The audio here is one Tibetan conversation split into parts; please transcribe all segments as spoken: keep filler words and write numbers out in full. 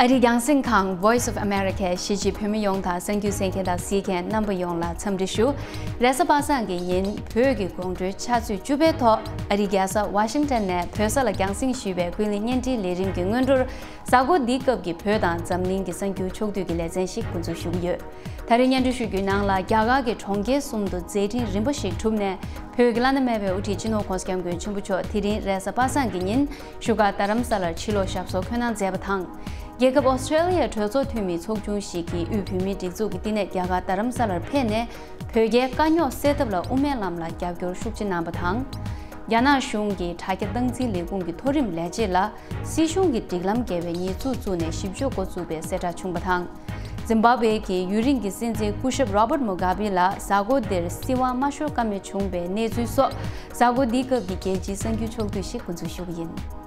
ཨ་རིའི་རྒྱང་སྲིང་ཁང་Voice of America གཞིས་བྱེས་བོད་མི་ཡོངས་དང་གསར་འགྱུར་གསན་མཁན་དང་གཟིགས་མཁན་རྣམ་པ་ཡོངས་ལ་འཚམས་འདྲི་ཞུ། རེས་གཟའ་པ་སངས་ཀྱི་ཉིན་བོད་ཀྱི་དགོང་དྲོའི་ཆུ་ཚོད་བཅུ་པའི་ཐོག་ཨ་རིའི་རྒྱལ་ས་ཝ་ཤིང་ཊོན་ནས་བོད་ས་ལ་རྒྱང་སྲིང་ཞུས་པའི་ཀུན་གླེང་བརྙན་འཕྲིན་ལས་རིམ་གྱི་སྔོན་འགྲོར། གཟའ་འཁོར་འདིའི་སྐབས་ཀྱི་བོད་དང་འཛམ་གླིང་གི་གསར་འགྱུར་ཕྱོགས་བསྡུས་ཀྱི་ལེ་ཚན་ཞིག་འགོ་འཛུགས་ཞུ་གི་ཡོད། ད་རེས་སྙན་སྒྲོན་ཞུ་རྒྱུའི་ནང་ལ་རྒྱ་གར་གྱི་གྲོང་ཁྱེར་གསུམ་དུ་མཛད་འཕྲིན་རིམ་པ་ཞིག་གྲུབ་ནས། བོད་ཀྱི་བླ་ན་མེད་པའི་དབུ་ཁྲིད་སྤྱི་ནོར་༸གོང་ས་༸སྐྱབས་མགོན་ཆེན་པོ་མཆོག་དེ་རིང་རེས་གཟའ་པ་སངས་ཀྱི་ཉིན་བཞུགས་སྒར་རྡ་རམ་ས་ལར་ཕྱིར་ལོག་ཞབས་སོར་འཁོད་གནང་མཛད་པ་དང་། རྒྱལ་ཁབ་ཨོ་སི་ཀྲེ་ལི་ཡའི་གྲོས་ཚོགས་འཐུས་མི་ཚོགས་ཆུང་ཞིག་གིས་དབུས་བོད་མིའི་སྒྲིག་འཛུགས་ཀྱི་བསྟི་གནས་རྒྱ་གར་རྡ་རམ་ས་ལར་ཕེབས་ནས། བོད་རྒྱའི་དཀའ་རྙོག་སེལ་ཐབས་ལ་དབུ་མའི་ལམ་ལ་རྒྱབ་སྐྱོར་ཤུགས་ཆེ་གནང་བ་དང་། རྒྱ་ནག་གཞུང་གིས་དྲ་རྒྱ་སྟངས་འཛིན་ལས་ཁུངས་ཀྱི་མཐོ་རིམ་ལས་བྱེད་ལ་སྲིད་གཞུང་གི་སྒྲིག་ལམ་འགལ་བའི་ཉེས་འཛུགས་བཙུགས་ནས་ཞིབ་དཔྱོད་འགོ་བཙུགས་པའི་གསལ་བསྒྲགས་བྱུང་བ་དང་། ཛིམ་བྷབ་ཝེ་གི་ཡུན་རིང་གི་སྲིད་འཛིན་སྐུ་ཞབས་Robert Mugabe ལ་གཟའ་འཁོར་འདིར་སྲིད་དབང་མ་ཤོར་ཀ་མེད་བྱུང་བའི་གནས་ཚུལ་སོགས། གཟའ་འཁོར་འདིའི་སྐབས་ཀྱི་རྒྱལ་སྤྱིའི་གསར་འགྱུར་ཕྱོགས་བསྡུས་ཤིག་འགོ་འཛུགས་ཞུ་གི་ཡིན།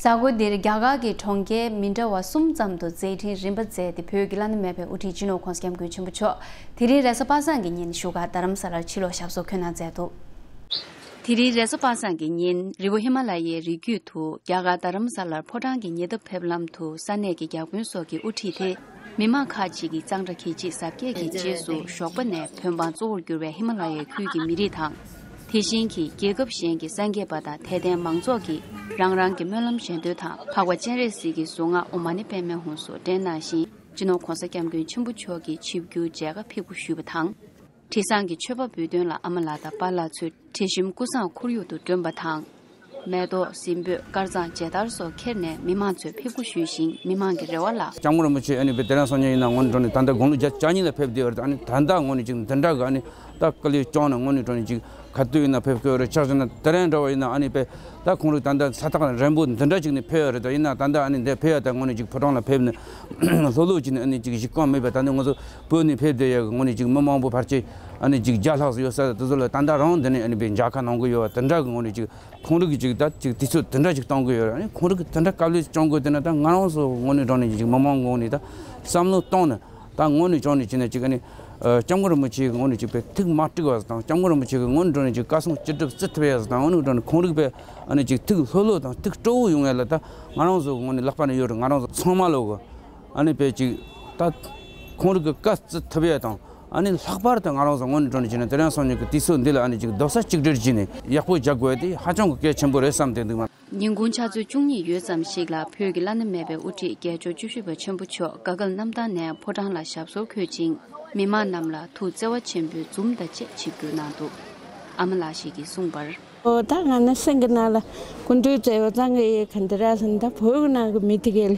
གཟའ་འཁོར་འདིར་རྒྱ་གར་གྱི་གྲོང་ཁྱེར་མི་འདྲ་བ་གསུམ་ཙམ་དུ་མཛད་འཕྲིན་རིམ་པ་མཛད་དེ། བོད་ཀྱི་བླ་ན་མེད་པའི་དབུ་ཁྲིད་སྤྱི་ནོར་༸གོང་ས་༸སྐྱབས་མགོན་ཆེན་པོ་མཆོག་དེ་རིང་རེས་གཟའ་པ་སངས་ཀྱི་ཉིན་བཞུགས་སྒར་རྡ་རམ་ས་ལར་ཕྱིར་ལོག་ཞབས་སོར་འཁོད་གནང་མཛད་འདུག་དེ་རིང་རེས་གཟའ་པ་སངས་ཀྱི་ཉིན་རི་བོ་ཧི་མ་ལ་ཡའི་རི་རྒྱུད་དུ་རྒྱ་གར་རྡ་རམ་ས་ལར་ཕོ་བྲང་གི་ཉེ་འདབས་ཕེབས་ལམ་དུ་ས་གནས་ཀྱི་བརྒྱ་དཔོན་སོགས་ཀྱིས་དབུ་ཁྲིད་དེ། མི་མང་ཁག་ཅིག་གིས་གཙང་སྦྲ་གད་ཕྱིས་གཟབ་རྒྱས་ཀྱི་རྗེས་སུ་ཞོགས་པ་ནས་བོད་འབངས་གཙོ་བོར་གྱུར་བའི་ཧི་མ་ལ་ཡའི་ཁུལ་གྱི་མི་རིགས་དང་། དེ་བཞིན་གྱི་རྒྱལ་ཁབ་གཞན་གྱི་སངས་རྒྱས་པ་དང་དད་ལྡན་མང་ཚོགས་ཀྱིས་རང་རང་གི་སྨོན་ལམ་གཞན་དོན་དང་། འཕགས་པ་སྤྱན་རས་གཟིགས་ཀྱི་གཟུངས་སྔགས་ཨོཾ་མ་ཎི་པདྨེ་ཧཱུྃ་སོགས་འདོན་གནང་ཞིང་། སྤྱི་ནོར་༸གོང་ས་༸སྐྱབས་མགོན་ཆེན་པོ་མཆོག་གི་ཆིབས་བསྒྱུར་མཇལ་ཁ་ཕེབས་སྒོ་ཞུས་པ་དང་། དྲི་བཟང་གི་མཆོད་པ་འབུལ་འདོན་ལ་ཨ་མ་ལགས་དང་པཱ་ལགས་ཚོས་དྲི་ཞིམ་ཀུན་བཟང་ཁོར་ཡུག་ཏུ་བསྒྲོན་པ་དང་། མེ་ཏོག་སྲིན་འབུ་དཀར་གཙང་མཇལ་དར་སོགས་ཁྱེར་ནས་མི་མང་ཚོས་ཕེབས་སྒོ་ཞུས་ཤིང་། མི་མང་གི་རེ་བ་ལ། སྐྱབས་མགོན་རིན་པོ་ཆེ་ཨ་ནི་དཔེ་དེ་རིང་སང་ཉིན་ཡིན་ན་དངོས་གནས་དྲང་གནས་ད་ལྟ་དགུང་ལོ་བརྒྱད་ཅུ་གྱ་གཉིས་ལ་ཕེབས་བསྡད་ཡོད་རེད། ཨ་ནི་ད་ལྟ་དངོས་གནས་ཅིག་འདི་འདྲ་གི་ཨ་ནི་ད་སྐུ་ལས་བསྐྱོན་ནས་དངོས་གནས་དྲང་གནས་ཅིག་ག་དུས་ཡིན་ན་ཕེབས་དགོས་རེད། ཆ་བཞག་ན་དེ་རིང་འདྲ་བ་ཡིན་ན་ཨ་ནི་དཔེ་ད་ཁོང་རང་ད་ལྟ་ས་ཐག་རིང་པོ་འདི་འདྲ་ཅིག་ནས་ཕེབས་ཡོད་རེད། ད་ཡིན་ན་ད་ལྟ་ཨ་ནི་འདིར་ཕེབས་ཡ་ད་དངོས་གནས་ཅིག་ཕོ་བྲང་ལ་ཕེབས་ནས་ལྷོད་ལྷོད་ཅིག་ནས་ཨ་ནི་ཅིག་གཞིས་ཀ་མེད་པ་ད་ནི་ང་ཚོ་བོད་ནས་ཕེབས་བསྡད་ཡ་གི་དངོས་གནས་ཅིག་མི་མང་པོ་ཕལ་ཆེར་ཨ་ནི་ཅིག་བརྒྱ་ལྷག་ཙམ་ཡོད་ས་རེད། དེ་ཚོ་ལ་ད་ལྟ་རང་འདི་ནས་ཨ་ནི་དཔེ་མཇལ་ཁ་གནང་གི་ཡོད་པ་དེ་འདྲ་གི་དངོས་གནས་ཅིག་ཁོང་རང་གི་ཅིག་ད་ཅིག་དུས་ཚོད་དེ་འདྲ་ཅིག་གཏོང་གི་ཡོད་རེད། ཨ་ནི་ཁོང་རང་གི་དེ་འདྲ་དཀའ་ལས་བྱུང་དགོས་དེ་ན་ད་ང་རང་ཚོ་དངོས་གནས་དྲང་གནས་ཅིག་མི་མང་ངོས་ནས་ད་བསམ་བློ་བཏང་ནས་ད་དངོས་གནས་བྱུང་ནས་ཅི་ནས་ཅིག་ཨ་ནི་ཨ་སྐྱབས་མགོན་རིན་པོ་ཆེ་གི་དངོས་གནས་ཅིག་དཔེ་ཐུགས་མ་དཀྲུགས་པ་དང་། སྐྱབས་མགོན་རིན་པོ་ཆེ་གི་དངོས་གནས་དྲང་གནས་ཅིག་བཀའ་གསུང་ཅི་སྒྲུབ་བརྩི་ཐུབ་ཡ་དང་། དངོས་གནས་དྲང་གནས་ཁོང་རང་གི་དཔེ་ཨ་ནི་ཅིག་ཐུགས་ལྷོད་ལྷོད་དང་ཐུགས་སྤྲོ་བོ་ཡོང་ཡ་ལ་ད་ང་རང་ཚོ་དངོས་གནས་ལག་པ་ནས་ཡོད་རེད། ང་རང་ཚོ་ཚང་མ་ལོག་གི་ཨ་ནི་དཔེ་ཅིག་ད་ཁོང་རང་གི་བཀའ་བརྩི་ཐུབ་ཡ་དང་། ཨ་ནི་ལྷག་པར་དུ་ང་རང་ཚོ་དངོས་གནས་དྲང་གནས་བྱས་ན་དེ་རིང་སང་ཉིན་གྱི་དུས་ཚོད་འདི་ལ་ཨ་ནི་ཅིག་རྡོག་རྩ་གཅིག་སྒྲིལ་བྱས་ནས་ཡག་པོ་རྒྱག་དགོས་ཡ་དེ་ཧ་ཅང་གི་གལ་ཆེན་པོ་རེད་བསམ་བསྡད་འདུག་མ། ཉིན་གུང་ཆུ་ཚོད་བཅུ་གཉིས་ཡོལ་ཙམ་ཞིག་ལ་བོད་ཀྱི་བླ་ན་མེད་པའི་དབུ་ཁྲིད་རྒྱལ་མཆོག་བཅུ་བཞི་པ་ཆེན་པོ་མཆོག་དགའ་སྐལ་གནམ་ཐང་ནས་ཕོ་བྲང་ལ་ཞབས་སོར་འཁོད་ཅིང་། མི་མང་རྣམས་ལ་ཐུགས་བརྩེ་བ་ཆེན་པོས་འཛུམ་དང་བཅས་ཆིབས་བསྒྱུར་གནང་འདུག་ཨ་མ་ལགས་ཤིག་གིས་གསུངས་པར། ཨོ་ད་ང་ནི་སེང་གེ་ནང་ལ་སྐུ་མདུན་བཙལ་བ་ཙང་གི་ག་འདི་ར་སོང་། ད་བོད་ནང་གི་མི་དེ་གས་ལ་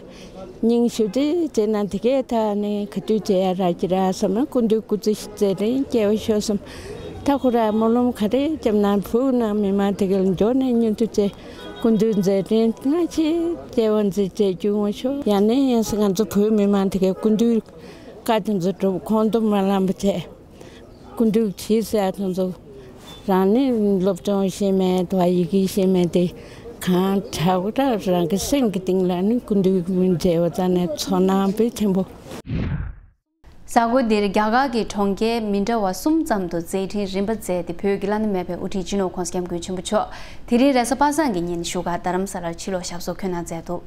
སྙིང་ཞུ་དེ་བྱས་ན་དེ་གས་ད་ནི་ག་དུས་བྱེད་ཡ་རག་གི་ར་བསམ་ན་སྐུ་མདུན་སྐུ་ཚེ་བརྩེ་རིང་སྐྱེ་བ་ཤོག་བསམ། ད་ཁོ་ར་སྨོན་ལམ་ག་རེ་བརྒྱབ་ན་བོད་ནང་མི་མང་དེ་གས་ལ་མགྱོགས་ནས་མྱུར་དུ་བྱས་སྐུ་མདུན་མཛད་རིང་སྔ་ཕྱི་སྐྱེ་བ་མཛད་བྱས་རྒྱུ་ངོ་ཤོག་ཡང་ནས་ཡང་སེ་ང་ཚོ་བོད་མི་མང་དེ་གས་སྐུ་མདུན་བཀའ་དེ་ཚོ་སྒྲུབ་ཁོང་དུ་མ་ལངས་པ་བྱས། སྐུ་མདུན་གྱིས་ཟེར་ཡ་དེ་ཚོ་རང་ནི་སློབ་སྦྱོང་ཤེས་མེད་དང་ཡི་གེ་ཤེས་མེད་དེ་གང་དྲག་པོ་རང་གི་སེམས་ཀྱི་གཏིང་ལ་ནི་སྐུ་མདུན་གྱི་མིང་མཇལ་བ་ཙམ་ནས་ཚོར་སྣང་དཔེ་ཆེན་པོ། གཟའ་འཁོར་འདིར་རྒྱ་གར་གྱི་གྲོང་ཁྱེར་མི་འདྲ་བ་གསུམ་ཙམ་དུ་མཛད་འཕྲིན་རིམ་པ་མཛད་དེ་བོད་ཀྱི་བླ་ན་མེད་པའི་དབུ་ཁྲིད་སྤྱི་ནོར་༸གོང་ས་༸སྐྱབས་མགོན་ཆེན་པོ་མཆོག་དེ་རིང་རེས་གཟའ་པ་སངས་ཀྱི་ཉིན་བཞུགས་སྒར་རྡ་རམ་ས་ལར་ཕྱིར་ལོག་ཞབས་སོར་འཁོད་གནང་མཛད་འདུག་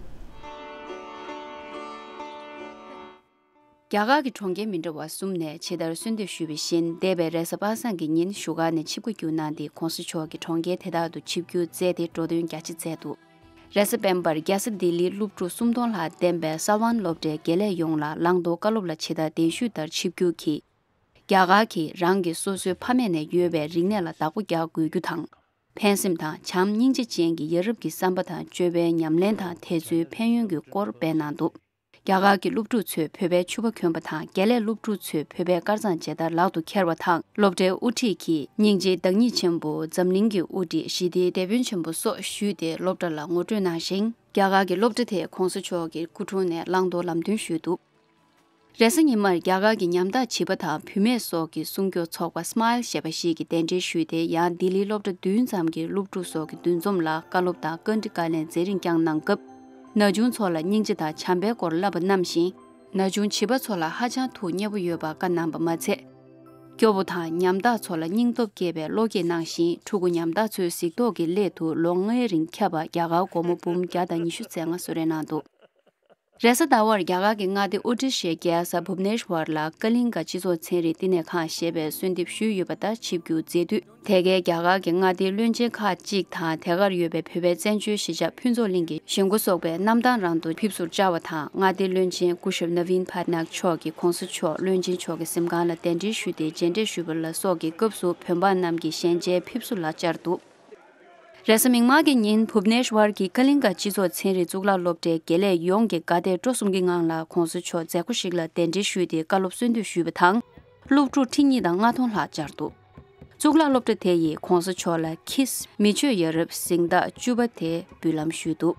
རྒྱ་གར་གྱི་གྲོང་ཁྱེར་མི་འདྲ་བ་གསུམ་ནས་ཇི་ལྟར་གསོལ་འདེབས་ཞུས་པ་བཞིན། འདས་པའི་རེས་གཟའ་པ་སངས་ཀྱི་ཉིན་བཞུགས་སྒར་ནས་ཆིབས་ཁ་བསྒྱུར་གནང་སྟེ། ༸གོང་ས་མཆོག་གིས་གྲོང་ཁྱེར་དེ་དག་ཏུ་ཆིབས་བསྒྱུར་མཛད་དེ་འགྲོ་དོན་རྒྱ་ཆེ་མཛད་འདུག་རེས་གཟའ་སྤེན་པར་རྒྱལ་ས་ལྡི་ལིའི་སློབ་ཕྲུག་སུམ་སྟོང་ལྷག་ལྡན་པའི་གསར་དབང་སློབ་གྲྭའི་དགེ་ལས་ཡོངས་ལ་བླང་དོར་བཀའ་སློབ་ལ་ཇི་ལྟར་གདན་ཞུས་ལྟར་ཆིབས་བསྒྱུར་གྱིས། རྒྱ་གར་གྱིས་རང་གི་སོ་སོའི་ཕ་མེས་ནས་ཡོད་པའི་རིག་གནས་ལ་བདག་པོ་རྒྱག་དགོས་རྒྱུ་དང་། ཕན་སེམས་དང་བྱམས་སྙིང་རྗེ་ཅན་གྱི་ཡ་རབས་ཀྱི་བསམ་པ་དང་སྤྱོད་པའི་ཉམས་ལེན་དང་དེ་ཚོའི་ཕན་ཡོན་གྱི་སྐོར་སྤེལ་གནང་འདུག་རྒྱ་གར་གྱི་སློབ་ཕྲུག་ཚོས་བོད་པའི་ཕྱུ་པ་གྱོན་པ་དང་། དགེ་ལས་སློབ་ཕྲུག་ཚོས་བོད་པའི་དཀར་གཙང་མཇལ་དར་ལག་ཏུ་འཁྱེར་བ་དང་། སློབ་གྲྭའི་དབུ་ཁྲིད་ཀྱིས་སྙིང་རྗེའི་བདག་ཉིད་ཆེན་པོ་འཛམ་གླིང་གི་དབུ་ཁྲིད་ཞི་བདེའི་དེད་དཔོན་ཆེན་པོ་སོགས་ཞུས་ཏེ་སློབ་གྲྭ་ལ་ངོ་སྤྲོད་གནང་ཞིང་། རྒྱ་གར་གྱི་སློབ་གྲྭ་དེས་༸གོང་ས་མཆོག་གི་སྐུ་དྲུང་ནས་བླང་དོར་ལམ་སྟོན་ཞུས་འདུག་རེས་གཟའ་ཉི་མར་རྒྱ་གར་གྱི་ཉམ་ཐག་བྱིས་པ་དང་བུད་མེད་སོགས་ཀྱི་སྲུང་སྐྱོབ་ཚོགས་པ་སི་མཱིལ་ཞེས་པ་ཞིག་གིས་གདན་འདྲེན་ཞུས་ཏེ། ཡང་ལྡི་ལིའི་སློབ་གྲྭ་བདུན་ཙམ་གྱི་སློབ་ཕྲུག་སོགས་ཀྱི་འདུ་འཛོམས་ལ་བཀའ་སློབ་དང་བཀའ་འདྲི་བཀའ་ལན་མཛད་རིམ་བསྐྱངས་གནང་སྐབས། ན་ཆུང་ཚོ་ལ་སྙིང་རྗེ་དང་བྱམས་པའི་སྐོར་བསླབ་པ་བསྣམས་ཤིང་། ན་ཆུང་བྱིས་པ་ཚོ་ལ་ཧ་ཅང་ཐུགས་མཉེས་པོ་ཡོད་པ་བཀའ་གནང་བ་མ་ཚད། སྐྱོ་བོ་དང་ཉམ་ཐག་ཚོ་ལ་སྙིང་སྟོབས་སྐྱེད་པའི་བློ་སྐྱེད་གནང་ཞིང་། ཕྲུ་གུ་ཉམ་ཐག་ཚོའི་གཟིགས་རྟོག་གི་སླད་དུ་ལོ་ལྔའི་རིང་ཁྱབ་པ་རྒྱ་གར་སྒོར་མོ་འབུམ་བརྒྱ་དང་ཉི་ཤུ་རྩ་ལྔ་གསོལ་རས་གནང་འདུག་རེས་གཟའ་ཟླ་བར་རྒྱ་གར་གྱི་མངའ་སྡེ་ཨོ་ཏྲི་ཤའི་རྒྱལ་ས་བྷུབ་ནེ་ཤ་ཝར་ལ་ཀ་ལིང་ག་སྤྱི་ཚོགས་ཚན་རིག་བསྟི་གནས་ཁང་ཞེས་པའི་གསོལ་འདེབས་ཞུས་ཡོད་པ་ལྟར་ཆིབས་བསྒྱུར་མཛད་དུས། དེ་གའི་རྒྱ་གར་གྱི་མངའ་སྡེའི་བློན་ཆེན་ཁག་ཅིག་དང་། དེ་གར་ཡོད་པའི་བོད་པའི་བཙན་བྱོལ་གཞིས་ཆགས་ཕུན་ཚོགས་གླིང་གི་གཞིས་འགོ་གསོག་པའི་གནམ་ཐང་རང་དུ་ཕེབས་བསུར་བཅར་བ་དང་། མངའ་སྡེའི་བློན་ཆེན་སྐུ་ཞབས་ནཱ་ཝིན་པཱ་ཏ་ནག་མཆོག་གིས་གོང་ས་མཆོག་བློན་ཆེན་མཆོག་གི་གཟིམ་ཁང་ལ་གདན་འདྲེན་ཞུས་ཏེ། མཇལ་འཕྲད་ཞུས་པ་ལ་སོགས་ཀྱི་སྐབས་སུ་བོད་འབངས་རྣམས་ཀྱིས་ཞལ་མཇལ་ཕེབས་བསུ་ལ་བཅར་འདུག་རེས་གཟའ་མིག་དམར་གྱི་ཉིན་བྷུབ་ནེ་ཤ་ཝར་གྱི་ཀ་ལིང་ག་སྤྱི་ཚོགས་ཚན་རིག་གཙུག་ལག་སློབ་གྲྭའི་དགེ་ལས་ཡོངས་ཀྱི་དགའ་དད་སྤྲོ་གསུམ་གྱི་ངང་ལ་གོང་ས་མཆོག་མཛད་སྒོ་ཞིག་ལ་གདན་འདྲེན་ཞུས་ཏེ། བཀའ་སློབ་གསོལ་འདེབས་ཞུས་པ་དང་། སློབ་ཕྲུག་ཁྲི་གཉིས་དང་ལྔ་སྟོང་ལྷག་བཅར་འདུག་གཙུག་ལག་སློབ་གྲྭ་དེ་ཡིས་གོང་ས་མཆོག་ལ་ཁིས། མི་ཆོས་ཡ་རབས་གཟེངས་རྟགས་བཅུ་པ་དེ་འབུལ་ལམ་ཞུས་འདུག་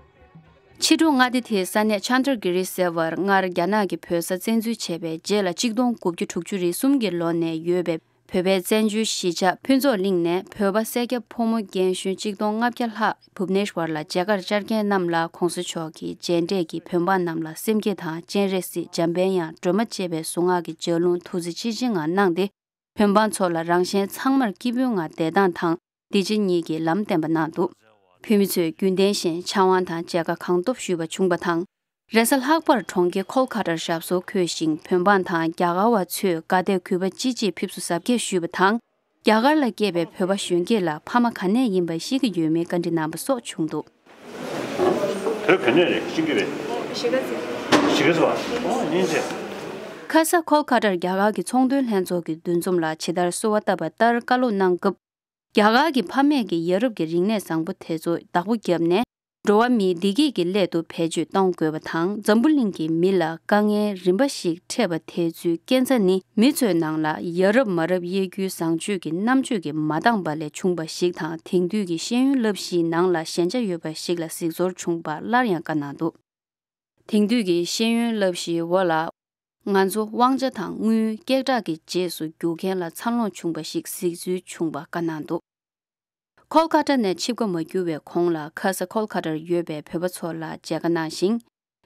ཕྱི་དྲོ་མངའ་སྡེ་དེའི་ས་གནས་ཆན་ཏྲ་གི་རི་སེ་ཝར། སྔར་རྒྱ་ནག་གི་བོད་ས་བཙན་འཛུལ་བྱས་པའི་རྗེས་ལ་གཅིག་སྟོང་དགུ་བརྒྱ་དྲུག་ཅུ་རེ་གསུམ་གྱི་ལོ་ནས་ཡོད་པའི་བོད་པའི་བཙན་བྱོལ་གཞིས་ཆགས་ཕུན་ཚོགས་གླིང་ནས་བོད་པ་སེར་སྐྱ་ཕོ་མོ་རྒན་གཞོན་གཅིག་སྟོང་ལྔ་བརྒྱ་ལྷག་བྷུབ་ནེ་ཤ་ཝར་ལ་མཇལ་ཁར་བཅར་མཁན་རྣམས་ལ་གོང་ས་མཆོག་གིས་མཇལ་འཕྲད་ཀྱིས་བོད་འབངས་རྣམས་ལ་སེམས་བསྐྱེད་དང་། སྤྱན་རས་གཟིགས། འཇམ་དཔལ་དབྱངས། སྒྲོལ་མ་བཅས་པའི་གཟུངས་སྔགས་ཀྱི་ལྗགས་ལུང་ཐུགས་རྗེ་ཆེ་ཆེའི་ངང་གནང་སྟེ། བོད་འབངས་ཚོ་ལ་རང་གཞན་ཚང་མར་སྐྱིད་པོའི་ངང་བདེ་ཐང་དང་། འདི་ཕྱི་གཉིས་ཀྱི་ལམ་བསྟན་པ་གནང་འདུག་བོད་མི་ཚོས་རྒྱུན་ལྡན་བཞིན་ཕྱག་དབང་དང་མཇལ་ཁ་གང་ཐོབ་ཞུས་པ་བྱུང་བ་དང་། རེས་གཟའ་ལྷག་པར་གྲོང་ཁྱེར་ཁོལ་ཁ་ཏར་ཞབས་སོར་འཁོད་ཞིང་། བོད་འབངས་དང་རྒྱ་གར་བ་ཚོས་དགའ་དད་གུས་པ་ཅི་མཆིས་ཕེབས་བསུ་གཟབ་རྒྱས་ཞུས་པ་དང་། རྒྱ་གར་ལ་སྐྱེས་པའི་བོད་པ་གཞོན་སྐྱེས་ལ་ཕ་མ་ག་ནས་ཡིན་པ་ཤེས་ཀྱི་ཡོད་མེད་བཀའ་འདྲི་གནང་བ་སོགས་བྱུང་འདུག་བོད་ག་ནས་རེད། ཤིང་ཀི་རེད། གཞིས་ཀ་རྩེ། གཞིས་ཀ་རྩེ་བ། ཨོ་སྙིང་རྗེ། ཁ་ས་ཁོལ་ཁ་ཏར་རྒྱ་གར་གྱི་ཚོང་དོན་ལྷན་ཚོགས་ཀྱི་འདུ་འཛོམས་ལ་ཇི་ལྟར་གསོལ་བ་བཏབ་པ་ལྟར་བཀའ་སློབ་གནང་སྐབས། རྒྱ་གར་གྱི་ཕ་མེས་ཀྱིས་ཡ་རབས་ཀྱི་རིག་གནས་བཟང་པོ་དེ་ཚོ་བདག་པོ་བརྒྱབ་ནས། འགྲོ་བ་མིའི་བདེ་སྐྱིད་ཀྱི་སླད་དུ་བེད་སྤྱོད་གཏོང་དགོས་པ་དང་། འཛམ་བུ་གླིང་གི་མི་ལ་དཀའ་ངལ་རིམ་པ་ཞིག་འཕྲད་པ་དེ་ཚོའི་རྐྱེན་རྩ་ནི། མི་ཚོའི་ནང་ལ་ཡ་རབས་མ་རབས་དབྱེ་བསྒྱུར་བཟང་སྤྱོད་ཀྱི་རྣམ་དཔྱོད་ཀྱིས་མ་འདང་པ་ལས་བྱུང་བ་ཞིག་དང་། དེང་དུས་ཀྱི་ཤེས་ཡོན་བསླབ་གཞིའི་ནང་ལ་ཞན་ཆ་ཡོད་པ་ཞིག་ལ་གཟིགས་ཚོར་བྱུང་བ་སླར་ཡང་བཀའ་གནང་འདུག་དེང་དུས་ཀྱི་ཤེས་ཡོན་བསླབ་གཞིའི་འོག་ལ། ང་ཚོ་དབང་ཆ་དང་དངུལ་སྐད་གྲགས་ཀྱི་རྗེས་སུ་རྒྱུག་མཁན་ལ་འཚར་ལོངས་བྱུང་བ་ཞིག་གཟིགས་ཚུལ་བྱུང་བ་བཀའ་གནང་འདུག་ཁོལ་ཀ་ཏ་ནས་ཆིབས་ཁ་མ་བསྒྱུར་བའི་གོང་ལ། ཁ་ས་ཁོལ་ཀ་ཏར་ཡོད་པའི་བོད་པ་ཚོ་ལ་མཇལ་ཁ་གནང་ཞིང་།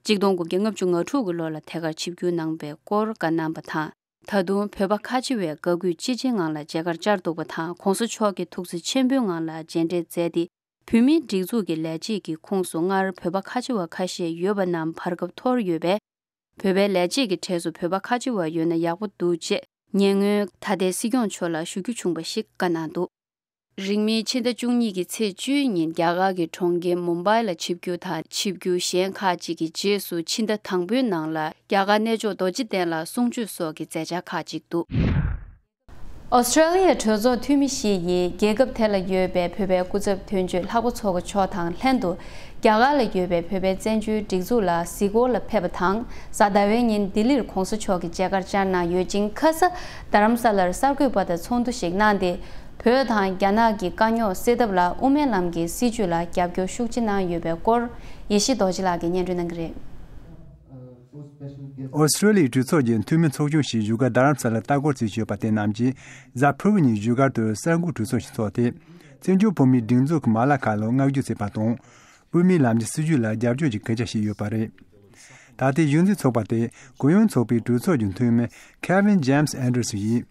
གཅིག་སྟོང་དགུ་བརྒྱ་ལྔ་བཅུ་ང་དྲུག་གི་ལོ་ལ་དེ་གར་ཆིབས་བསྒྱུར་གནང་བའི་སྐོར་བཀའ་གནང་བ་དང་། ད་དུང་བོད་པ་ཁ་ཆེ་བས་དགའ་གུས་ཅི་ཆེའི་ངང་ལ་མཇལ་ཁར་བཅར་འདུག་པ་དང་། གོང་ས་མཆོག་གིས་ཐུགས་རྗེ་ཆེན་པོའི་ངང་ལ་མཇལ་འཕྲད་མཛད་དེ། བོད་མིའི་སྒྲིག་འཛུགས་ཀྱི་ལས་བྱེད་ཀྱི་ཁོངས་སུ་སྔར་བོད་པ་ཁ་ཆེ་བ་ཁ་ཤས་ཡོད་པ་རྣམས་བར་སྐབས་འཐོར་ཡོད་པས། བོད་པའི་ལས་བྱེད་ཀྱི་གྲས་སུ་བོད་པ་ཁ་ཆེ་བ་ཡོད་ན་ཡག་པོ་འདུག་ཅེས་ཉེ་སྔོན་ད་ལྟའི་སྲིད་སྐྱོང་མཆོག་ལ་ཞུ་རྒྱུ་བྱུང་བ་ཞིག་བཀའ་གནང་འདུག་རིང་མིན་ཕྱི་ཟླ་བཅུ་གཉིས་ཀྱི་ཚེས་བཅུའི་ཉིན་རྒྱ་གར་གྱི་གྲོང་ཁྱེར་མུམ་བྷའི་ལ་ཆིབས་བསྒྱུར་དང་། ཆིབས་བསྒྱུར་གཞན་ཁག་ཅིག་གི་རྗེས་སུ་ཕྱི་ཟླ་དང་པོའི་ནང་ལ་རྒྱ་གར་གནས་མཆོག་རྡོ་རྗེ་གདན་ལ་གསུང་ཆོས་སོགས་ཀྱི་མཛད་འཆར་ཁག་ཅིག་འདུག་ཨོ་སི་ཀྲོ་ལི་ཡའི་གྲོས་ཚོགས་འཐུས་མི་བཞི་ཡིས་རྒྱལ་ཁབ་དེ་ལ་ཡོད་པའི་བོད་པའི་སྐུ་ཚབ་དོན་གཅོད་ལྷག་པ་མཚོ་རྒྱལ་མཆོག་དང་ལྷན་དུ། རྒྱ་གར་ལ་ཡོད་པའི་བོད་པའི་བཙན་བྱོལ་སྒྲིག་འཛུགས་ལ་གཟིགས་སྐོར་ལ་ཕེབས་པ་དང་། གཟའ་ཟླ་བའི་ཉིན་ལྡི་ལིར་གོང་ས་མཆོག་གི་མཇལ་ཁར་བཅར་གནང་ཡོད་ཅིང་། ཁ་ས་རྡ་རམ་ས་ལར་གསར་འགོད་པ་དང་ཚོགས་འདུ་ཞིག་གནང་སྟེ། བོད་དང་རྒྱ་ནག་གི་དཀའ་རྙོག་སེལ་ཐབས་ལ་དབུ་མའི་ལམ་གྱི་སྲིད་བྱུས་ལ་རྒྱབ་སྐྱོར་ཤུགས་ཆེ་གནང་ཡོད་པའི་སྐོར། ཡེ་ཤེས་རྡོ་རྗེ་ལགས་ཀྱིས་སྙན་སྒྲོན་གནང་གི་རེད། ཨོ་སི་ཀྲོ་ལི་ཡའི་གྲོས་ཚོགས་ཀྱི་འཐུས་མི་ཚོགས་ཆུང་ཞིག་བཞུགས་སྒར་རྡ་རམ་ས་ལར་ལྟ་སྐོར་བྱེད་ཀྱི་ཡོད་པ་དེ་རྣམས་ཀྱིས་གཟའ་ཕུར་བུ་ཉིན་བཞུགས་སྒར་དུ་གསར་འགོད་གྲོས་ཚོགས་ཤིག་ཚོགས་ཏེ། བཙན་བྱོལ་བོད་མིའི་སྒྲིག་འཛུགས་ཀྱི་མ་ལག་ཁག་ལ་བསྔགས་བརྗོད་བྱས་པ་དང་། དབུ་མའི་ལམ་གྱི་སྲིད་བྱུས་ལ་རྒྱབ་སྐྱོར་གྱི་སྐད་ཆ་བཤད་ཡོད་པ་རེད། ད་ལྟའི་གཞི་འཛིན་ཚོགས་པ་དེ་གུ་ཡངས་ཚོགས་པའི་གྲོས་ཚོགས་ཀྱི་འཐུས་མི་Kevin James Anderson་ཡིས།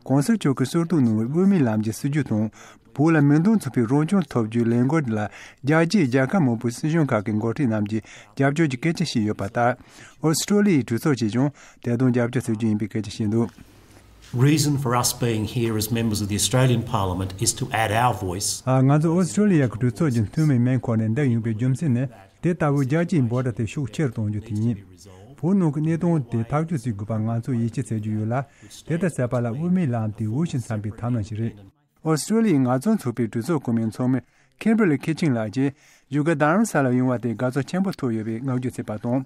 གོང་ས་མཆོག་གིས་གསོལ་ཐུགས་གནང་བའི་དབུ་མའི་ལམ་གྱི་སྲིད་བྱུས་དང་། བོད་ལ་མི་འདང་ཚུགས་པའི་རང་སྐྱོང་ཐོབ་རྒྱུའི་ལས་འགུལ་ལ་རྒྱལ་སྤྱིའི་རྒྱལ་ཁབ་མང་པོའི་སྲིད་གཞུང་ཁག་གི་འགོ་ཁྲིད་རྣམས་ཀྱིས་རྒྱབ་སྐྱོར་གྱི་སྐད་ཆ་བཤད་ཡོད་པ་ལྟར། ཨོ་སི་ཀྲོ་ལི་ཡའི་གྲོས་ཚོགས་ཀྱིས་ཀྱང་དེ་དང་རྒྱབ་སྐྱོར་བྱེད་རྒྱུ་ཡིན་པའི་སྐད་ཆ་བཤད་འདུག Reason for us being here as members of the Australian Parliament is to add our voice. ཨ། ང་ཚོ་ཨོ་སི་ཀྲོ་ལི་ཡ་གི་གྲོས་ཚོགས་ཀྱི་འཐུས་མིའི་མིང་འཁོར་ནས་འདིར་ཡོང་པའི་རྒྱུ་མཚན་ནི། དེ་ལྟ་བུའི་རྒྱལ་སྤྱིའི་འབོད་སྒྲ་དེ་ཤུགས་ཆེ་རུ་གཏོང་རྒྱུ་དེ་ཡིན། བོད་ནང་གི་གནས་སྟངས་དེ་ཐག་གཅོད་བྱེད་དགོས་པ་ང་ཚོས་ཡིད་ཆེས་བྱེད་རྒྱུ་ཡོད་ལ། དེ་ལྟར་བྱས་པ་ལ་དབུ་མའི་ལམ་དེ་འོས་ཤིང་འཚམ་པའི་ཐབས་ལམ་ཞིག་རེད། ཨོ་སི་ཀྲོ་ལི་ཡའི་ངལ་རྩོལ་ཚོགས་པའི་གྲོས་ཚོགས་ཀྱི་ཚོགས་མི་ཁིམ་བར་ལི་ཁི་ཆིང་ལགས་ཀྱིས་བཞུགས་སྒར་རྡ་རམ་ས་ལར་ཡོང་བ་དེ་དགའ་ཚོར་ཆེན་པོ་ཐོབ་ཡོད་པའི་བསྔགས་བརྗོད་བྱས་པ་དང་།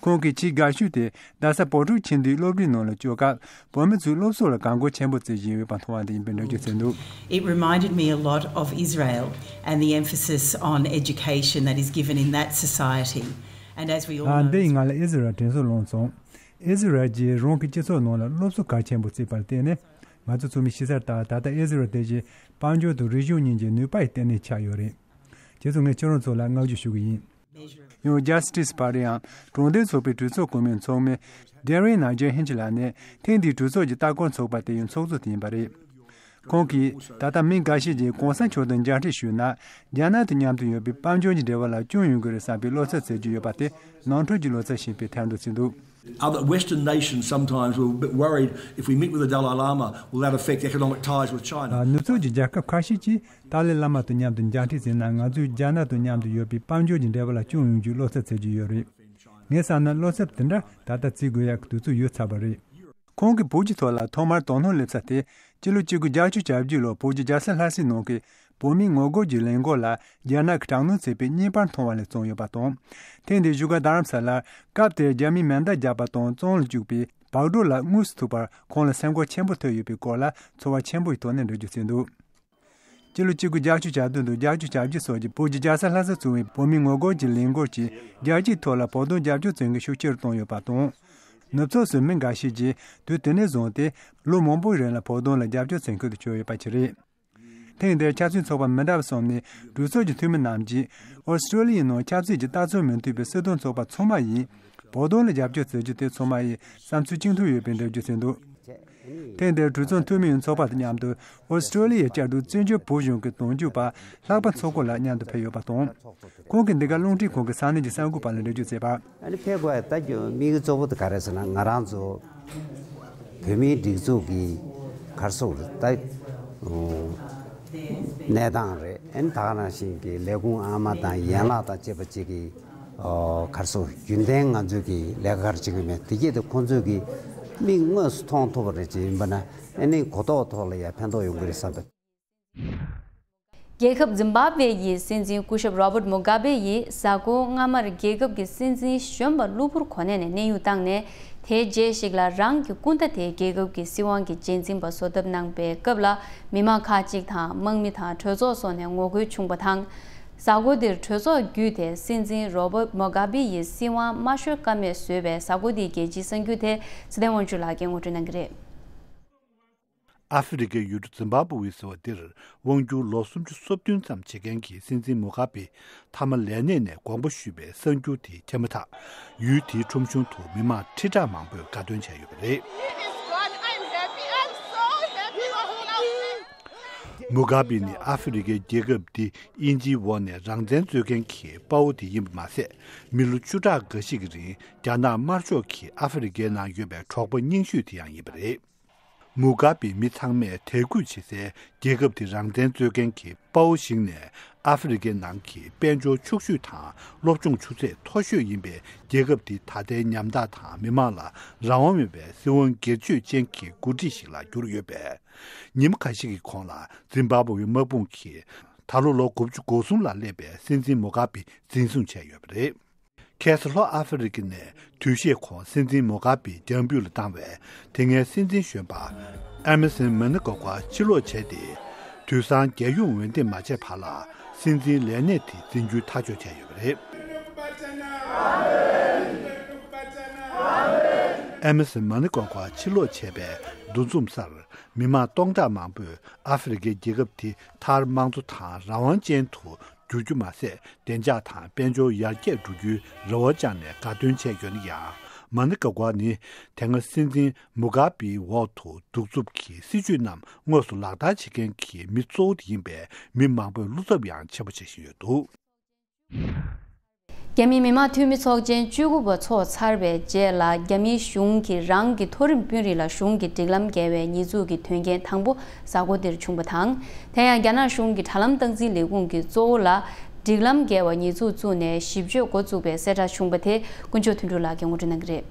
ཁོང་གིས་ཆེས་དགའ་ཤོས་དེ་རྡ་ས་བོད་ཕྲུག་ཆེས་མཐོའི་སློབ་གྲྭའི་ནང་ལ་སྐྱོད་སྐབས་བོད་མི་ཚོས་སློབ་གསོ་ལ་དགའ་མགུ་ཆེན་པོ་བྱེད་བཞིན་ཡོད་པ་མཐོང་བ་དེ་ཡིན་པའི་འགྲེལ་བརྗོད་བྱས་འདུག It reminded me a lot of Israel and the emphasis on education that is given in that society. And as we all ཨ། know, འདི་ཡིས་ང་ལ་ཨི་ཟི་རལ་དྲན་གསོ་སློང་སོང་། ཨི་ཟི་རལ་གྱིས་རང་གི་སྤྱི་ཚོགས་ནང་ལ་སློབ་གསོ་གལ་ཆེན་པོ་བརྩིས་པར་བརྟེན་ནས། ང་ཚོ་ཚང་མས་ཤེས་གསལ་ལྟར་ད་ལྟ་ཨི་ཟི་རལ་དེ་བཞིན་དཔལ་འབྱོར་དང་རིག་གཞུང་གཉིས་ཀྱི་ནུས་པ་ཡི་ལྟེ་གནས་ཆགས་ཡོད་རེད། བྱས་ཙང་ངས་ཁྱེད་རང་ཚོ་ལ་བསྔགས་བརྗོད་ཞུ་གི་ཡིན། ཡང་ཇ་སི་ཊི་སི་པར་ཊི་ཡང་གྲོང་སྡེ་ཚོགས་པའི་གྲོས་ཚོགས་གོ་མིའི་ཚོགས་མི་Darren Nugent Hinch ལགས་ནས་ཐེངས་འདིའི་གྲོས་ཚོགས་ཀྱི་ལྟ་སྐོར་ཚོགས་པ་དེ་ཡང་ཚོགས་གཙོ་དེ་ཡིན་པ་རེད། ཁོང་གིས་ད་ལྟ་མི་འགའ་ཤས་ཀྱིས་གོང་ས་མཆོག་དང་མཇལ་འཕྲད་ཞུས་ན་རྒྱ་ནག་དང་མཉམ་དུ་ཡོད་པའི་དཔལ་འབྱོར་གྱི་འབྲེལ་བ་ལ་སྐྱོན་ཡོང་གི་རེད་བསམ་པའི་བློ་འཚབ་བྱེད་ཀྱི་ཡོད་པ་དེ་ནོར་འཁྲུལ་གྱི་བློ་འཚབ་ཡིན་པའི་ཐད་འགྲོ་བཞིན་འདུག Other Western nations sometimes were a bit worried if we meet with the Dalai Lama, will that affect economic ties with China? ནུབ་ཕྱོགས་ཀྱི་རྒྱལ་ཁབ་ཁ་ཤས་ཀྱིས་ཏཱ་ལའི་བླ་མ་དང་མཉམ་དུ་མཇལ་འཕྲད་བྱས་ན་ང་ཚོའི་རྒྱ་ནག་དང་མཉམ་དུ་ཡོད་པའི་དཔལ་འབྱོར་གྱི་འབྲེལ་བ་ལ་སྐྱོན་ཡོང་རྒྱུའི་བློ་འཚབ་བྱེད་ཀྱི་ཡོད་རེད། ངས་བསམ་ན་བློ་འཚབ་དེ་འདྲ་ད་ལྟ་བྱེད་དགོས་ཡག་གི་དུས་ཚོད་ཡོལ་ཚར་བ་རེད། ཁོང་གིས་བོད་ཀྱི་ཐོག་ལ་ཐོག་མར་དོ་སྣང་སླེབས་ས་དེ་སྤྱི་ལོ་གཅིག་དགུ་བརྒྱད་ཅུ་གྱ་བརྒྱད་ལོར་བོད་ཀྱི་རྒྱལ་ས་ལྷ་སའི་ནང་གི་བོད་མིའི་ངོ་རྒོལ་གྱི་ལས་འགུལ་ལ་རྒྱ་ནག་གིས་དྲག་གནོན་བྱས་པའི་རྙེད་པར་མཐོང་བ་ལས་བྱུང་ཡོད་པ་དང་། ཐེངས་འདིའི་བཞུགས་སྒར་རྡ་རམ་ས་ལར་སྐབས་དེར་རྒྱ་མིས་མེ་མདའ་བརྒྱབ་པ་དང་བཙོན་ལ་བཅུག་པའི་བག་གྲོ་ལགས་དངོས་སུ་ཐུག་པར་ཁོང་ལ་སེམས་ཁུར་ཆེན་པོ་ཐེབས་ཡོད་པའི་སྐོར་ལ་ཚོར་བ་ཆེན་པོ་ཡི་ཐོག་ནས་འགྲེལ་བརྗོད་བྱས་འདུག་སྤྱི་ལོ་གཅིག་དགུ་བརྒྱད་ཅུ་གྱ་བདུན་དང་བརྒྱད་ཅུ་གྱ་བཞི་སོགས་ཀྱི་བོད་ཀྱི་རྒྱལ་ས་ལྷ་སར་བྱུང་བའི་བོད་མིའི་ངོ་རྒོལ་གྱི་ལས་འགུལ་གྱིས་རྒྱལ་སྤྱིའི་ཐོག་ལ་བོད་དོན་རྒྱབ་སྐྱོར་བྱེད་མཁན་ཤུགས་ཆེ་རུ་བཏང་ཡོད་པ་དང་། ནུབ་ཕྱོགས་སུ་མི་འགའ་ཤས་ཀྱིས་དུས་དེ་ནས་བཟུང་སྟེ་ལོ་མང་པོའི་རིང་ལ་བོད་དོན་ལ་རྒྱབ་སྐྱོར་བྱེད་མཁན་དུ་གྱུར་ཡོད་པ་ཞིག་རེད། ཐེངས་འདིར་ཆབ་སྲིད་ཚོགས་པ་མི་འདྲ་བ་གསུམ་ནས་གྲོས་ཚོགས་ཀྱི་འཐུས་མི་རྣམས་ཀྱིས་ཨོ་སི་ཀྲོ་ལི་ཡའི་ནང་ཆབ་སྲིད་ཀྱི་ལྟ་ཚུལ་མི་མཐུན་པའི་སྲིད་དོན་ཚོགས་པ་ཚང་མ་ཡིས་བོད་དོན་ལ་རྒྱབ་སྐྱོར་བྱེད་རྒྱུ་དེ་ཚང་མ་ཡི་བསམ་ཚུལ་གཅིག་མཐུན་ཡོད་པའི་འགྲེལ་བརྗོད་བྱས་འདུག་ཐེངས་འདིར་གྲོས་ཚོགས་འཐུས་མི་ཡི་ཚོགས་པ་དང་མཉམ་དུ་ཨོ་སི་ཀྲོ་ལི་ཡའི་བཅའ་སྒྲིག་བཙན་བྱོལ་བོད་གཞུང་གི་དོན་གཅོད་པ་ལྷག་པ་མཚོ་སྐོར་ལགས་མཉམ་དུ་ཕེབས་ཡོད་པ་དང་། ཁོང་གིས་འདི་ག་རླུང་འཕྲིན་ཁང་གི་ས་གནས་ཀྱི་གསར་འགོད་པ་ལ་འགྲེལ་བརྗོད་བྱས་པར། ཨ་ནི་ཕེབས་དགོས་ཡ་ད་གི་དམིགས་ཡུལ་གཙོ་བོ་དེ་ག་རེ་ཟེར་ན་ང་རང་ཚོ་བོད་མིའི་སྒྲིག་འཛུགས་ཀྱི་ག་རེ་ཟེར་ད་གནས་སྟངས་རེད། ཨ་ནི་ད་ག་ནང་བཞིན་གྱི་ལས་ཁུངས་ཨ་མ་དང་ཡན་ལག་དང་བཅས་པ་བཅས་ཀྱི་ག་རེ་ཟེར་རྒྱུན་ལྡན་ང་ཚོས་ཀྱི་ལས་ཀ་ག་རེ་བྱེད་ཀྱི་མེད་དེ་གྱད་དེ་ཁོང་ཚོས་ཀྱི་མིག་དངོས་སུ་མཐོང་ཐུབ་པ་རེད་ཅེས་ཡིན་པ་ན་ཨ་ནི་གོ་རྟོགས་ཐོག་ལ་ཡ་ཕན་ཐོགས་ཡོང་གི་རེད་བསམ་པ། རྒྱལ་ཁབ་ཛིམ་བྷབ་ཝེ་ཡི་སྲིད་འཛིན་སྐུ་ཞབས་རོ་བརྟ་མུ་གྷ་བེ་ཡིས་གཟའ་འཁོར་སྔ་མར་རྒྱལ་ཁབ་ཀྱི་སྲིད་འཛིན་གཞོན་པ་གློ་བུར་གོ་གནས་ནས་གནས་དབྱུང་བཏང་ནས། དེའི་རྗེས་ཤིག་ལ་རང་གི་སྐུ་ཟླ་དེ་རྒྱལ་ཁབ་ཀྱི་སྲིད་དབང་གི་རྗེས་འཛིན་པ་བཟོ་ཐབས་གནང་པའི་སྐབས་ལ། མི་མང་ཁག་ཅིག་དང་དམག་མི་དང་གྲོས་ཚོགས་སོགས་ནས་ངོ་རྒོལ་བྱུང་བ་དང་། གཟའ་འཁོར་འདིར་གྲོས་ཚོགས་བརྒྱུད་དེ་སྲིད་འཛིན་རོ་བརྟ་མུ་གྷ་བེ་ཡི་སྲིད་དབང་དམའ་ཤོས་བཀའ་མོལ་བཟོས་པའི་གཟའ་འཁོར་འདིའི་རྒྱལ་སྤྱིའི་གསར་འགྱུར་དེ་ཚེ་བརྟན་དབང་ཕྱུག་ལགས་ཀྱིས་ངོ་སྤྲོད་གནང་གི་རེད། ཨ་ཧྥེ་རི་ཁའི་ཡུལ་གྲུ་ཛིམ་བྷ་བྷེ་ཟེར་བ་འདིར་དབང་སྒྱུར་ལོ་སུམ་ཅུ་སོ་བདུན་ཙམ་བྱེད་མཁན་གྱི་སྲིད་འཛིན་མུ་གྷ་བེ་མཐའ་མ་ལས་གནས་ནས་དགོངས་པ་ཞུས་པའི་གསར་འགྱུར་དེ་ཁྱབ་མ་ཐག་ཡུལ་དེའི་ཁྲོམ་གཞུང་དུ་མི་མང་ཁྲི་ཕྲག་མང་པོས་དགའ་སྟོན་བྱས་ཡོད་པ་རེད། He is gone. I'm happy. I'm so happy. Oh, how lovely. མུ་གྷ་བེ་ནི་ཨ་ཧྥེ་རི་ཁའི་རྒྱལ་ཁབ་འདི་དབྱིན་ཇིའི་འོག་ནས་རང་བཙན་རྩོད་མཁན་གྱི་དཔའ་བོ་དེ་ཡིན་པ་མ་ཟད། མི་ལོ་བཅུ་ཕྲག་འགའ་ཞིག་གི་རིང་རྒྱ་ནག་དམར་ཤོག་གིས་ཨ་ཧྥེ་རི་ཁའི་ནང་ཡོད་པའི་འབྲོག་པ་རྙིང་ཤོས་དེ་ཡང་ཡིན་པ་རེད། མུ་གྷ་བེའི་མི་ཚང་མས་དད་གུས་བྱེད་སའི་རྒྱལ་ཁབ་དེ་རང་བཙན་རྩོད་མཁན་གྱི་དཔའ་བོ་ཞིག་ནས་ཨ་ཧྥེ་རི་ཁའི་ནང་གི་དཔལ་འབྱོར་ཕྱུག་ཤོས་དང་སློབ་སྦྱོང་ཆུ་ཚད་མཐོ་ཤོས་ཡིན་པའི་རྒྱལ་ཁབ་དེ་ད་ལྟའི་ཉམ་ཐག་དང་མི་མང་ལ་རང་དབང་མེད་པའི་སྲིད་དབང་སྒེར་གཅོད་ཅན་གྱི་འགོ་ཁྲིད་ཞིག་ལ་གྱུར་ཡོད་པས། ཉིན་མ་ཁ་ཤས་ཀྱི་གོང་ལ་ཛིམ་བྷ་བྷེའི་དམག་དཔུང་གིས་ད་ལོ་ལོ་དགུ་བཅུ་གོ་གསུམ་ལ་སླེབས་པའི་སྲིད་འཛིན་མུ་གྷ་བེ་འཛིན་བཟུང་བྱས་ཡོད་པ་རེད། ཁ་སང་ལྷོ་ཨ་ཧྥེ་རི་ཁ་ནས་དུས་ཤས་གོང་སྲིད་འཛིན་མུ་གྷ་བེ་རྒྱང་འབུད་ལ་བཏང་བའི་དེ་སྔའི་སྲིད་འཛིན་གཞོན་པ་ཨེ་མར་སན་མ་ན་གོ་གྷ་ཕྱིར་ལོག་བྱས་ཏེ། དུས་སང་རྒྱལ་ཡོངས་འོས་འདེམས་མ་བྱས་བར་ལ་སྲིད་འཛིན་ལས་གནས་དེ་འཛིན་རྒྱུའི་ཐག་གཅོད་བྱས་ཡོད་པ་རེད། ཨེ་མར་སན་མ་ན་གོ་གྷ་ཕྱིར་ལོག་བྱས་པའི་འདུ་འཛོམས་སར་མི་མང་སྟོང་ཕྲག་མང་པོས་ཨ་ཧྥེ་རི་ཁའི་རྒྱལ་ཁབ་དེ་མཐར་དམངས་གཙོ་དང་རང་དབང་ཅན་དུ་འགྱུར་རྒྱུ་མ་ཟད། བདེ་འཇགས་དང་དཔལ་འབྱོར་ཡར་རྒྱས་འགྲོ་རྒྱུའི་རེ་བ་བཅངས་ནས་དགའ་སྟོན་བྱས་ཡོད་ན་ཡང་། མ་ན་གོ་གྷ་ནི་དེ་སྔ་སྲིད་འཛིན་མུ་གྷ་བེའི་འོག་ཏུ་གདུག་རྩུབ་ཀྱི་སྲིད་བྱུས་རྣམས་དངོས་སུ་ལག་བསྟར་བྱེད་མཁན་གྱི་མི་གཙོ་བོ་དེ་ཡིན་པས། མི་མང་པོས་བློ་འཚབ་ཡང་ཆེན་པོ་བྱེད་བཞིན་ཡོད་འདུག་རྒྱ་མིའི་མི་དམངས་འཐུས་མི་ཚོགས་ཆེན་བཅུ་དགུ་པ་འཚོགས་ཚར་བའི་རྗེས་ལ། རྒྱ་མིའི་གཞུང་གིས་རང་གི་མཐོ་རིམ་དཔོན་རིགས་ལ་གཞུང་གི་སྒྲིག་ལམ་འགལ་བའི་ཉེས་འཛུགས་ཀྱི་དོན་རྐྱེན་དང་པོ་གཟའ་འཁོར་འདིར་བྱུང་བ་དང་། དེ་ཡང་རྒྱ་ནག་གཞུང་གི་དྲ་ལམ་སྟངས་འཛིན་ལས་ཁུངས་ཀྱིས་གཙོ་བོ་ལ་སྒྲིག་ལམ་འགལ་བ་ཉེས་འཛུགས་བཙུགས་ནས་ཞིབ་དཔྱོད་འགོ་བཙུགས་པའི་གསལ་བསྒྲགས་བྱུང་བ་དེ་དཀོན་མཆོག་དོན་གྲུབ་ལགས་ཀྱིས་ངོ་སྤྲོད་གནང་གི་རེད།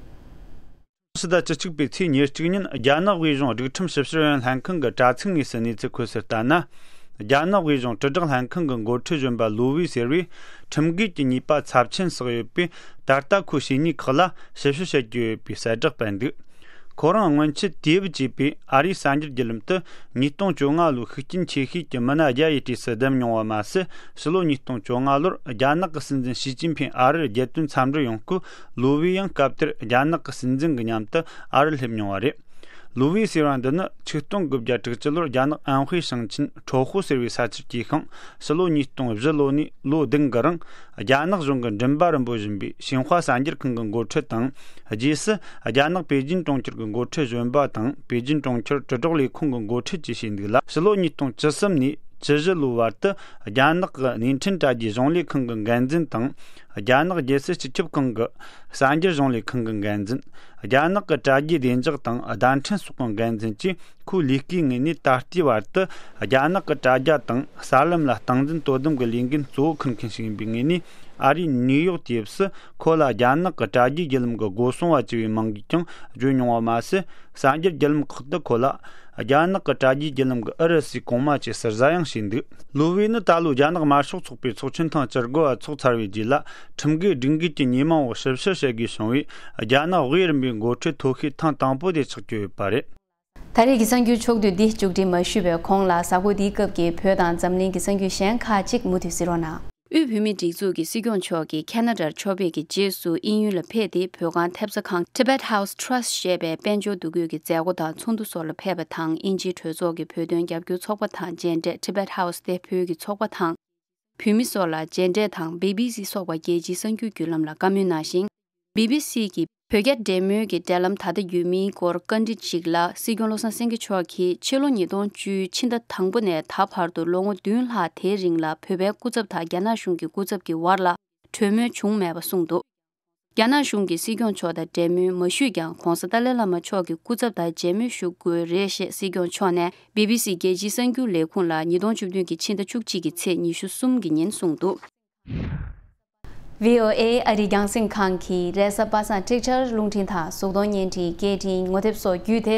ཕྱི་ཟླ་བཅུ་གཅིག་པའི་ཚེས་ཉེར་གཅིག་ཉིན་རྒྱ་ནག་དབུས་གཞུང་སྒྲིག་ཁྲིམས་ཞིབ་བཤེར་ཡོན་ལྷན་ཁང་གི་དྲ་ཚིགས་ནས་གསན་གནས་ཚུལ་འཁོད་གསལ་ལྟར་ན། རྒྱ་ནག་དབུས་གཞུང་དྲིལ་བསྒྲགས་ལྷན་ཁང་གི་འགོ་ཁྲིད་གཞོན་པ་ལུའུ་ཝེ་ཟེར་བས་ཁྲིམས་འགལ་གྱི་ཉེས་པ་ཚབས་ཆེན་བསགས་ཡོད་པས། ད་ལྟ་ཁོའི་བྱས་ཉེས་ཁག་ལ་ཞིབ་བཤེར་བྱེད་ཀྱི་ཡོད་པའི་གསལ་བསྒྲགས་སྤེལ་འདུག་ཁོ་རང་སྔོན་ཆད་དུས་བབ་ཅེས་པའི་ཨ་རིའི་གསར་འགྱུར་བརྒྱུད་ལམ་དུ་ཉིས་སྟོང་བཅོ་ལྔ་ལོའི་ཤུགས་རྐྱེན་ཆེ་ཤོས་ཀྱི་མི་སྣ་བརྒྱ་ཡི་གྲས་སུ་བསྡུམས་མྱོང་བ་མ་ཟད། ཕྱི་ལོ་ཉིས་སྟོང་བཅོ་ལྔ་ལོར་རྒྱ་ནག་གི་སྲིད་འཛིན་ཞི་ཅིན་ཕིང་ཨ་རིར་རྒྱལ་དོན་འཚམས་འདྲིར་ཡོང་སྐབས། ལུའུ་ཝེ་ཡང་སྐབས་དེར་རྒྱ་ནག་གི་སྲིད་འཛིན་གྱི་མཉམ་དུ་ཨ་རིར་སླེབས་མྱོང་བ་རེད། ལུའུ་ཝེ་ཟེར་བ་འདི་ནི་ཆིག་སྟོང་དགུ་བརྒྱ་དྲུག་ཅུ་ལོར་རྒྱ་ནག་ཨན་ཧུའེ་ཞིང་ཆེན་ཁྲོ་ཧོ་ཟེར་བའི་ས་ཆར་སྐྱེས་ཤིང་། ཕྱི་ལོ་ཉིས་སྟོང་བཞི་ལོ་ནས་ལོ་བདུན་གི་རིང་རྒྱ་ནག་གཞུང་གི་མགྲིན་པ་རིན་པོ་བཞིན་པའི་ཞིན་ཧྭ་གསར་འགྱུར་ཁང་གི་འགོ་ཁྲིད་དང་། རྗེས་སུ་རྒྱ་ནག་པེ་ཅིན་གྲོང་ཁྱེར་གྱི་འགོ་ཁྲིད་གཞོན་པ་དང་པེ་ཅིན་གྲོང་ཁྱེར་དྲིལ་སྒྲོག་ལས་ཁུངས་ཀྱི་འགོ་ཁྲིད་བཅས་བྱས་འདུག་ལ། ཕྱི་ལོ་ཉིས་སྟོང་བཅུ་གསུམ་ནས་བཅུ་བཞི་ལོའི་བར་དུ་རྒྱ་ནག་གི་བརྙན་འཕྲིན་དྲ་རྒྱའི་གཞུང་ལས་ཁང་གི་འགན་འཛིན་དང་། རྒྱ་ནག་རྒྱལ་སྲིད་སྤྱི་ཁྱབ་ཁང་གི་གསར་འགྱུར་གཞུང་ལས་ཁང་གི་འགན་འཛིན། རྒྱ་ནག་གི་དྲ་རྒྱའི་བདེ་འཇགས་དང་བརྡ་འཕྲིན་སོགས་ཀྱི་འགན་འཛིན་གྱིས། ཁོའི་ལས་ཀའི་ངོས་ནས་ད་ལྟའི་བར་དུ་རྒྱ་ནག་གི་དྲ་རྒྱ་དང་གསར་ལམ་ལ་སྟངས་འཛིན་དོ་དམ་གྱི་ལས་འགན་གཙོ་བོ་འཁུར་མཁན་ཞིག་ཡིན་པའི་ངོས་ནས། ཨ་རིའི་ནིའུ་ཡོག་གི་ཡུལ་སུ་ཁོ་ལ་རྒྱ་ནག་གི་དྲ་རྒྱའི་བརྒྱུད་ལམ་གྱི་སྒོ་སྲུང་བ་ཅེས་པའི་མིང་གིས་ཀྱང་བརྗོད་མྱོང་བ་མ་ཟད། གསར་འགྱུར་བརྒྱུད་ལམ་ཁག་ཏུ་ཁོ་ལ་རྒྱ་ནག་གི་དྲ་རྒྱའི་བརྒྱུད་ལམ་གྱི་ཨུ་རུ་སུའི་གོང་མ་ཅེས་ཟུར་ཟ་ཡང་བྱས་འདུག་ལུའུ་ཝེ་ནི་ད་ལོ་རྒྱ་ནག་དམར་ཤོག་ཚོགས་པའི་ཚོགས་ཆེན་ཐེངས་བཅུ་དགུ་བ་འཚོགས་ཚར་བའི་རྗེས་ལ། ཁྲིམས་འགལ་སྒྲིག་འགལ་གྱི་ཉེས་མིང་འོག་ཞིབ་བཤེར་བྱེད་དགོས་བྱུང་བའི་རྒྱ་ནག་དབུས་རིམ་པའི་འགོ་ཁྲིད་ཐོ་བཤད་ཐེངས་དང་པོ་དེ་ཆགས་ཀྱི་ཡོད་པ་རེད། ད་རེས་ཀྱི་གསར་འགྱུར་ཕྱོགས་བསྡུས་འདི་མཇུག་སྒྲིལ་མ་ཞུས་པའི་གོང་ལ། གཟའ་འཁོར་འདིའི་སྐབས་ཀྱི་བོད་དང་འཛམ་གླིང་གི་གསར་འགྱུར་གཞན་ཁག་ཅིག་མུ་མཐུད་གཟིགས་རོགས་གནང་། དབུས་བོད་མིའི་སྒྲིག་འཛུགས་ཀྱི་སྲིད་སྐྱོང་མཆོག་གིས་ཁེ་ན་ཌར་ཕྱོགས་ཕེབས་ཀྱི་རྗེས་སུ་དབྱིན་ཡུལ་ལ་ཕེབས་ཏེ། བོད་ཁང་ཐེབས་རྩ་ཁང་Tibet House Trust ཞེས་པའི་དཔལ་འབྱོར་འདུ་འགོད་ཀྱི་མཛད་སྒོ་དང་ཚོགས་འདུ་སོགས་ལ་ཕེབས་པ་དང་། དབྱིན་ཇིའི་གྲོས་ཚོགས་ཀྱི་བོད་དོན་རྒྱབ་སྐྱོར་ཚོགས་པ་དང་མཇལ་འཕྲད། Tibet House དེ་བོད་ཀྱི་ཚོགས་པ་དང་། བོད་མི་སོགས་ལ་མཇལ་འཕྲད་དང་། བི་བི་སི་སོགས་པ་རྒྱལ་སྤྱིའི་གསར་འགྱུར་བརྒྱུད་ལམ་ལ་བཀའ་མོལ་གནང་ཞིང་། བི་བི་སི་གི་བོད་རྒྱ་འབྲེལ་མོལ་གྱི་འབྲེལ་ལམ་ད་ལྟ་ཡོད་མིན་སྐོར་བཀའ་འདྲི་ཞིག་ལ། སྲིད་སྐྱོང་བློ་བཟང་སེང་གེ་མཆོག་གིས་ཕྱི་ལོ་ཉིས་སྟོང་བཅུའི་ཕྱི་ཟླ་དང་པོ་ནས་ད་བར་དུ་ལོ་ངོ་བདུན་ལྷག་དེའི་རིང་ལ་བོད་པའི་སྐུ་ཚབ་དང་རྒྱ་ནག་གཞུང་གི་སྐུ་ཚབ་ཀྱི་བར་ལ་གྲོས་མོལ་བྱུང་མེད་པ་གསུངས་འདུག་རྒྱ་ནག་གཞུང་གིས་སྲིད་སྐྱོང་མཆོག་དང་འབྲེལ་མོལ་མ་ཞུས་ཀྱང་། ྋགོང་ས་ཏཱ་ལའི་བླ་མ་མཆོག་གི་སྐུ་ཚབ་དང་མཇལ་མོལ་ཞུ་དགོས་རེད་ཞེས་སྲིད་སྐྱོང་མཆོག་ནས་བི་བི་སི་རྒྱལ་སྤྱིའི་གསར་འགྱུར་ལས་ཁུངས་ལ་ཉིས་སྟོང་བཅུ་བདུན་གྱི་ཕྱི་ཟླ་བཅུ་གཅིག་གི་ཚེས་ཉི་ཤུ་གསུམ་གྱི་ཉིན་གསུངས་འདུག་ཝི་ཨོ་ཨེ་ཨ་རིའི་རྒྱང་སྲིང་ཁང་གིས་རེས་གཟའ་པ་སངས་ཀྲིག་ཆར་རླུང་འཕྲིན་དང་གཟུགས་མཐོང་བརྙན་འཕྲིན་སྐད་འཕྲིན་ངོ་དེབ་སོགས་བརྒྱུད་དེ།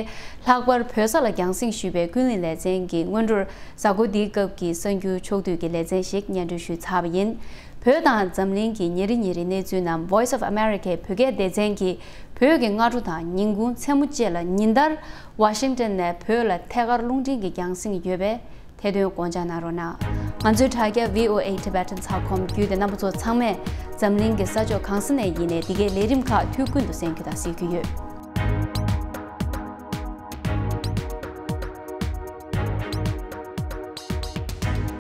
ལྷག་པར་བོད་ས་ལ་རྒྱང་སྲིང་ཞུས་པའི་ཀུན་གླེང་ལེ་ཚན་གྱི་སྔོན་འགྲོར། གཟའ་འཁོར་འདིའི་སྐབས་ཀྱི་གསར་འགྱུར་ཕྱོགས་བསྡུས་ཀྱི་ལེ་ཚན་ཞིག་སྙན་སྒྲོན་ཞུས་ཚར་བ་ཡིན། བོད་དང་འཛམ་གླིང་གི་ཉིན་རེ་ཉིན་རེའི་གནས་ཚུལ་རྣམས་Voice of America བོད་སྐད་སྡེ་ཚན་གྱིས་བོད་ཀྱི་སྔ་དྲོ་དང་ཉིན་གུང་མཚན་མོ་བཅས་ལ་ཉིན་ལྟར་ཝ་ཤིང་ཏན་ནས་བོད་ལ་ཐད་ཀར་རླུང་འཕྲིན་གྱི་རྒྱང་སྲིང་ཡོད་པས། དེ་དོན་དགོངས་འཇགས་གནང་རོགས་གནང་། ང་ཚོའི་དྲ་རྒྱ་V O A Tibetan ཚགས་ཁོམ་བརྒྱུད་དེ་རྣམ་པ་ཚོ་ཚང་མས་འཛམ་གླིང་གི་ས་ཕྱོགས་གང་ས་ནས་ཡིན་ནའི་འདི་གའི་ལས་རིམ་ཁག་དུས་ཀུན་ཏུ་གསན་རྒྱུ་དང་གཟིགས་རྒྱུ་ཡོད།